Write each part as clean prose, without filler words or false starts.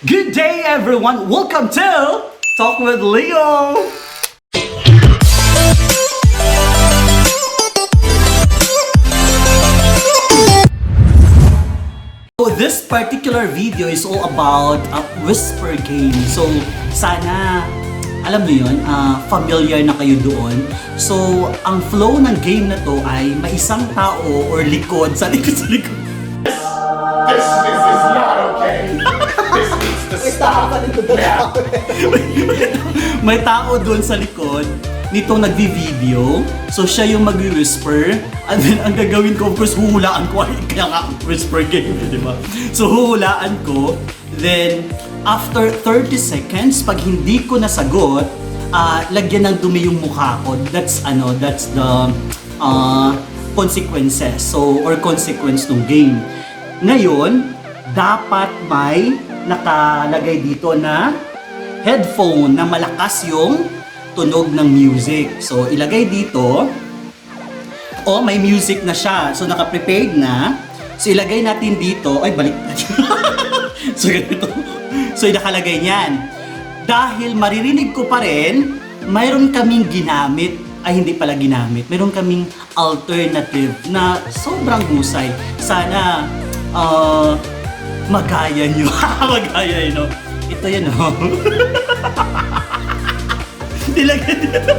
Good day, everyone! Welcome to Talk with Leo! So this particular video is all about a whisper game. So sana alam niyo yun, familiar na kayo doon. So ang flow ng game na to ay may isang tao or likod sa likod sa likod. This is not okay. This needs to stop now. May tao doon sa likod nitong nagvi-video. So, siya yung mag-whisper. And then, ang gagawin ko, of course, huhulaan ko. Ay, kaya nga, whisper game, di ba? So, huhulaan ko. Then, after 30 seconds, pag hindi ko nasagot, lagyan ng dumi yung mukha ko. That's, ano, that's the consequences. So, or consequence ng game. Ngayon, dapat may nakalagay dito na headphone na malakas yung tunog ng music. So, ilagay dito. O, may music na siya. So, naka-prepared na. So, ilagay natin dito. Ay, balik. So, ganito. So, nakalagay niyan. Dahil maririnig ko pa rin, mayroon kaming ginamit. Ay, hindi pala ginamit. Mayroon kaming alternative na sobrang husay. Sana, magaya nyo. Magaya nyo. Ito yan, oh. Nilagay dito.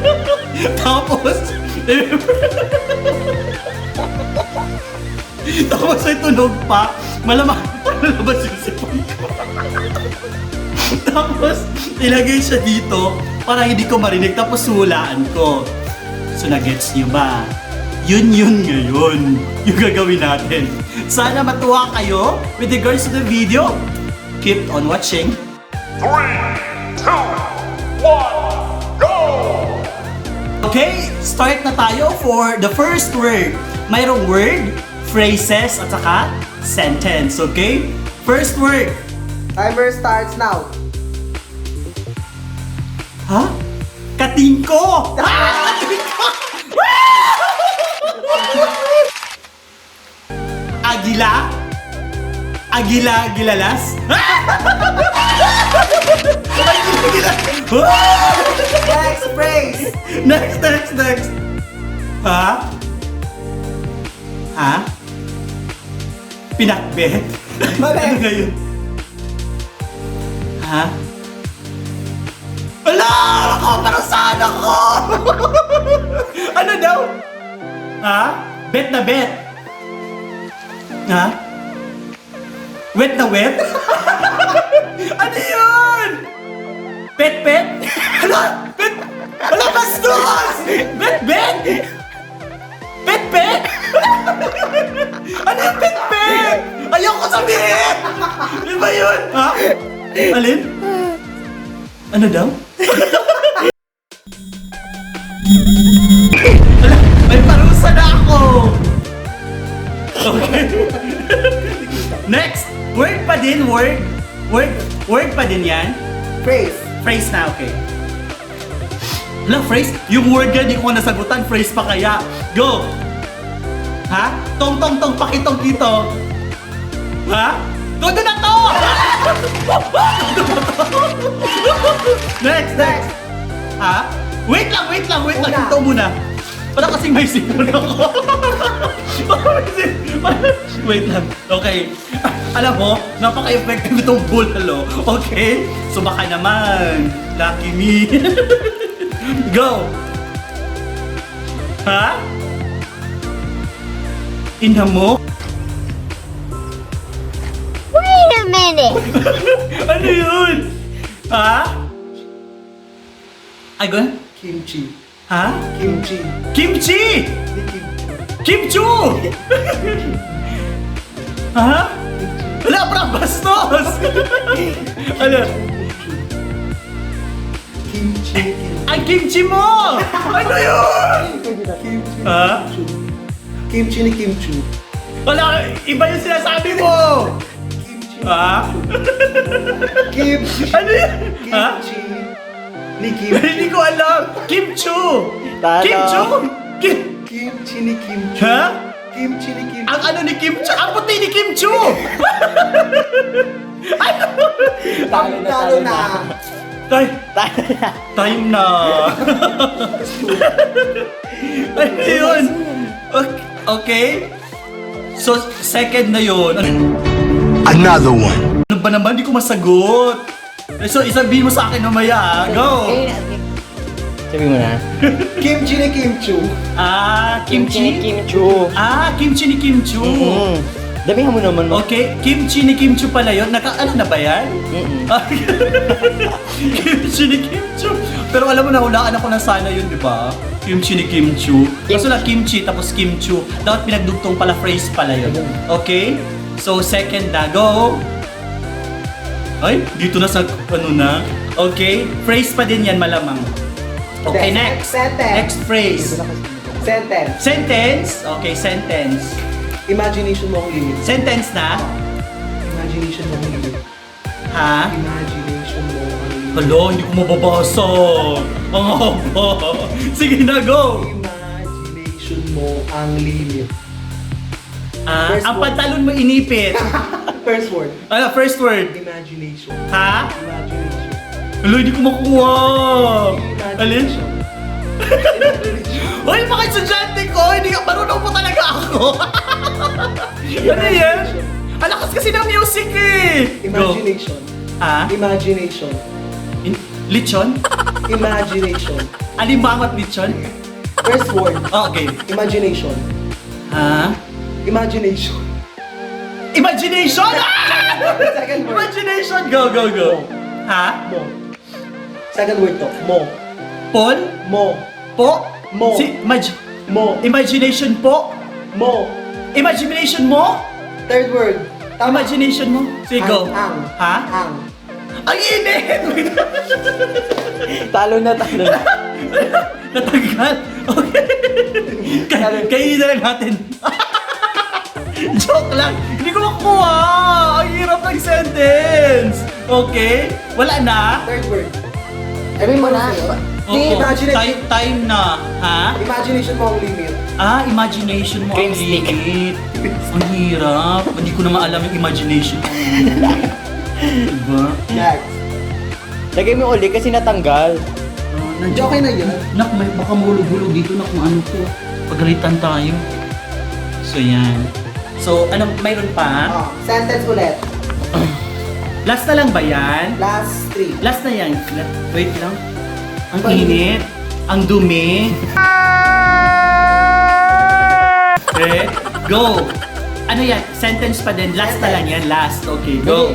Tapos ay tunog pa. Malamang lalabas yung sipon ko. Tapos, ilagay siya dito para hindi ko marinig. Tapos, hulaan ko. So, nagets nyo ba? Yun yun ngayon. Yung gagawin natin. Sana matuwa kayo with regards to the video. Keep on watching. Three, two, one, go! Okay, start na tayo for the first word. Mayroong word, phrases, at saka sentence, okay? First word. Timer starts now. Ha? Katingko! Ah! Katingko! Agila? Agila gilalas? Agila gilalas! Next phrase. Next, next, next! Ha? Ha? Pinakbet? Mali. Ano ngayon? Ha? Ala! Ako! Parang ako! Ano daw? Ha? Bet na bet! Ha? Wet na wet? Ano yun? Pet pet? Ala! Pet! Ala, bastos! Bet bet! Pet pet? Ano yung pet pet? Ayoko sabihin! Yun ba yun? Ha? Alin? Ano daw? Ala, may parusa na ako! Okay. Next! Word pa din, word. Word, word pa din yan. Phrase. Phrase na, okay. Hala, phrase? Yung word nga, di ko nasagutan. Phrase pa kaya. Go! Ha? Tong, tong, tong, pakitong dito. Ha? Todo na to! Todo na to! Next, next! Ha? Wait lang, wait lang, wait lang. Una. Ito muna. Para kasing may sipon ako. Parang may sipon. Wait lang. Okay. Alam mo, napaka-effective itong bulalo. Okay? So baka naman. Lucky me. Go! Ha? Ina mo? Wait a minute! Ano yun? Ha? Ay, go? Kimchi. Ha? Kimchi. Kimchi! Hindi kimchi. Kimchu! Ha? Wala, parang bastos! Ano? Kimchi. Ang kimchi mo! Ano yun? Kimchi. Ha? Kimchi ni kimchi. Wala, iba yung sinasabi mo! Kimchi. Ha? Kimchi. Ano yun? Ha? Kimchi. Ni kimchi. Hindi ko alam! Kimchu! Talo. Kimchu! Kim... Kimchi ni kimchi. Ha? Kimchi ni kimchi. Ang ano ni Kim Chu? Ang puti ni Kim Chu! Ano? Talo na, Talo na. Time, Talo na. Time na. Ano yun? Okay. So, second na yun. Another one. Ano ba naman? Hindi ko masagot. So, isabihin mo sa akin mamaya, ah. Go! Sabi mo na. Kimchi ni Kimchu. Ah, kimchi? Kimchi. Ah, kimchi ni Kimchu. Damihan mo naman. Okay, kimchi ni Kimchu pala yun. Naka, ano na ba yan? Mm-mm. Kimchi ni Kimchu. Pero alam mo, nahulaan ako na sana yun, di ba? Kimchi ni Kimchu. Kaso lang kimchi, tapos Kimchu. Dapat pinagdugtong pala, phrase pala yun. Okay? So, second na. Go! Ay, dito na sa ano na. Okay? Phrase pa din yan, malamang. Okay, next. Sentence. Next phrase. Sentence. Sentence. Okay, sentence. Imagination mo ang limit. Sentence na? Imagination mo ang limit. Ha? Imagination mo ang limit. Hala, hindi ko mababasa. Ang haba. Sige na, go! Imagination mo ang limit. Ah, First ang word. pantalon mo inipit. First word. Ano, first word? Imagination. Ha? Imagination. Hala, hindi ko makuha. Alin? Imagination. Hoy, mga estudyante ko! Hindi ka, marunong po talaga ako. Ano yan? Ang lakas kasi ng music eh! Go. Imagination. Ha? Imagination. Lechon? Imagination. Alimangot lechon? First word. Oh, okay. Imagination. Ha? Imagination. Imagination! Ah! Second word. Imagination! Go, go, go. Ha? Mo. Second word to. Mo. Paul? Mo. Po? Mo. Si, Mo. Imagination po? Mo. Imagination mo? Third word. Tama. Imagination mo? Sige, go. Ang. Ha? Ang. Ang init! Talo na, talo na. Natanggal. Okay. Kainin na lang natin. Joke lang. Hindi ko makuha. Ang hirap ng sentence. Okay? Wala na? Third word. Sabi mo na. Oo. Imagination. Time na. Ha? Imagination mo ang limit. Ah, imagination mo Cream ang stick. limit. Ang hirap. Hindi ko naman alam yung imagination. Diba? Next. Lagay mo uli kasi natanggal. Oh, Hindi, okay na yun. Nak, may, baka mahulog-hulog dito. Nak, maano ko. Pagalitan tayo. So, yan. So, ano, mayroon pa? Ah, sentence ulit. Last na lang ba yan? Last three. Last na yan. Wait lang. Ang init. Ang dumi. Okay, go. Ano yan? Sentence pa din. Last na lang yan. Last. Okay, go.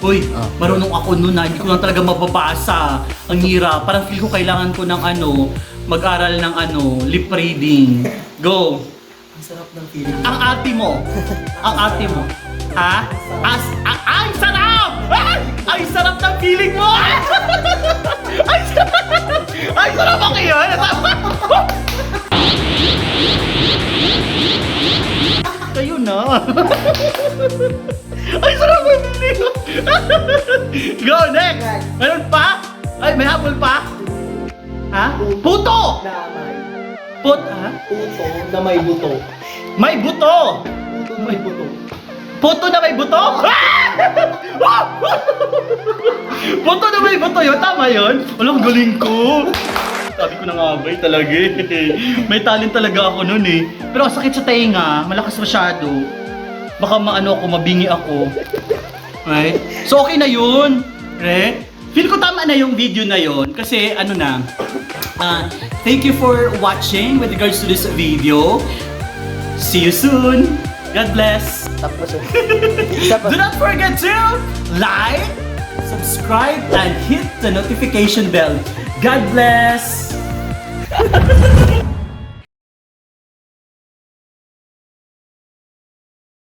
Uy, marunong ako nun na hindi ko lang talaga mababasa. Ang hirap. Parang feel ko kailangan ko ng ano, mag-aral ng ano, lip reading. Go. Ang sarap ng feeling. Ang ate mo. Ang ate mo. Ha? Ay, sarap! Ah! Ay, sarap ng feeling mo! Ah! Ay, sarap! Ay, sarap ako yun! Kayo na. Ay, sarap ng feeling mo! Go, next! Next. Meron pa? Ay, may habol pa? Ha? Puto! Na may Ha? puto na may buto. May buto! Puto na may buto. Puto na may buto? Ah! Puto na may buto yun? Tama yun? Walang galing ko. Sabi ko na nga ba eh, talaga eh. May talent talaga ako nun eh. Pero ang sakit sa tenga, malakas masyado. Baka maano ako, mabingi ako. Right? So okay na yun. Right? Feel ko tama na yung video na yun kasi ano na, thank you for watching with regards to this video. See you soon. God bless. Tapos. Isa pa. Do not forget to like, subscribe, and hit the notification bell. God bless!